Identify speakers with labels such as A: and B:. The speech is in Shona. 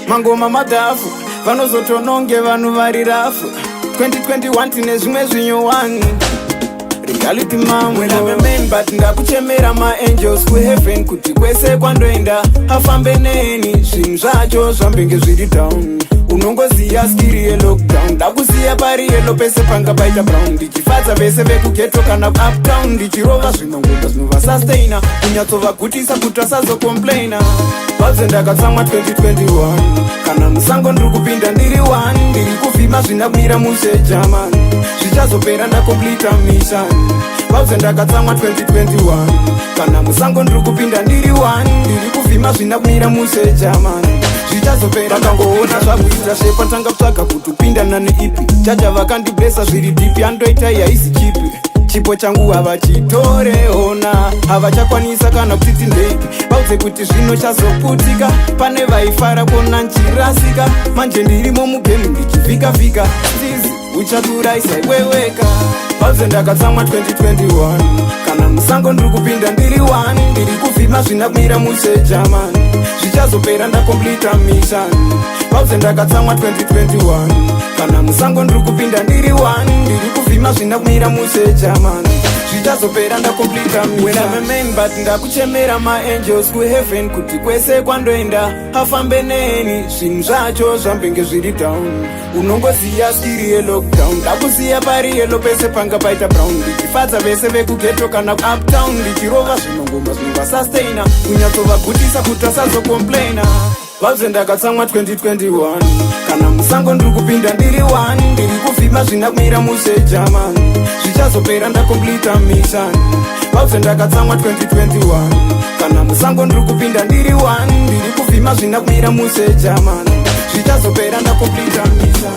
A: Mangoma madhafu vanozotononge vanhu vari rafu. 2021 tine zvimwe zvinyowani, reality mamwe. Well, I'm a man, but ndakuchemera maangels kuheaven kuti kwese kwandoenda afambe neni. Zvinhu zvacho zvambenge zviri down, unongoziya skiri yelockdown. Ndakusiya pari yellow, pese panga paita brown, ndichifadza vese vekughetto kana uptown, ndichirova zvinongoma zvinovasustaina, kunyatsovagutisa kuti vasazocomplaina. Vabve ndakatsamwa 2021, kana musango ndiri kupinda ndiri 1, ndiri kuvhima zvina kumira mushe german, zvichazopera ndacompleta mission. Vabve ndakatsamwa 2021, kana musango ndiri kupinda ndiri 1, ndiri kuvhima zvina kumira mushe german, zvichazopera. Vakangoona zvakuita shepa, tanga kutsvaga kuti upindana neipi. Chacha vakandiblesa zviri deep, andoita haisi chipi. Chipo changu havachitoreona, havachakwanisa kana kutiti ndeipi. Vaudze kuti zvino chazoputika, pane vaifara kuona nchirasika. Manje ndirimo mugame ndichivhikavhika, tizi uchaturaisa iweweka. Vaudze ndakatsamwa 2021, kana musango ndiri kupinda ndiri 1, ndiri kuvhima zvina kumira mushe german, zvichazopera ndacompleta mission. Vaudze ndakatsamwa 2021, kana musango ndiri kupinda ndiri 1, ndiri kuvhima zvina kumira mushe german, zvichazopera ndacompleta. Well, I'm a man, but ndakuchemera maangels kuheaven kuti kwese kwandoenda afambe neni. Zvinhu zvacho zvambenge zviri down, unongoziya skiri yelockdown. Ndakusiya pari yellow, pese panga paita brown, ndichifadza vese vekughetto kana uptown, ndichirova zvinongoma zvinovasustaina, kunyatsovagutisa kuti vasazocomplaina. Vabve ndakatsamwa 2021, kana musango ndiri kupinda ndiri 1, ndiri kuvhima zvina kumira mushe german, zvichazopera ndacompleta mission. Vabve ndakatsamwa 2021, kana musango ndiri kupinda ndiri 1, ndiri kuvhima zvina kumira mushe german, zvichazopera ndacompleta mission.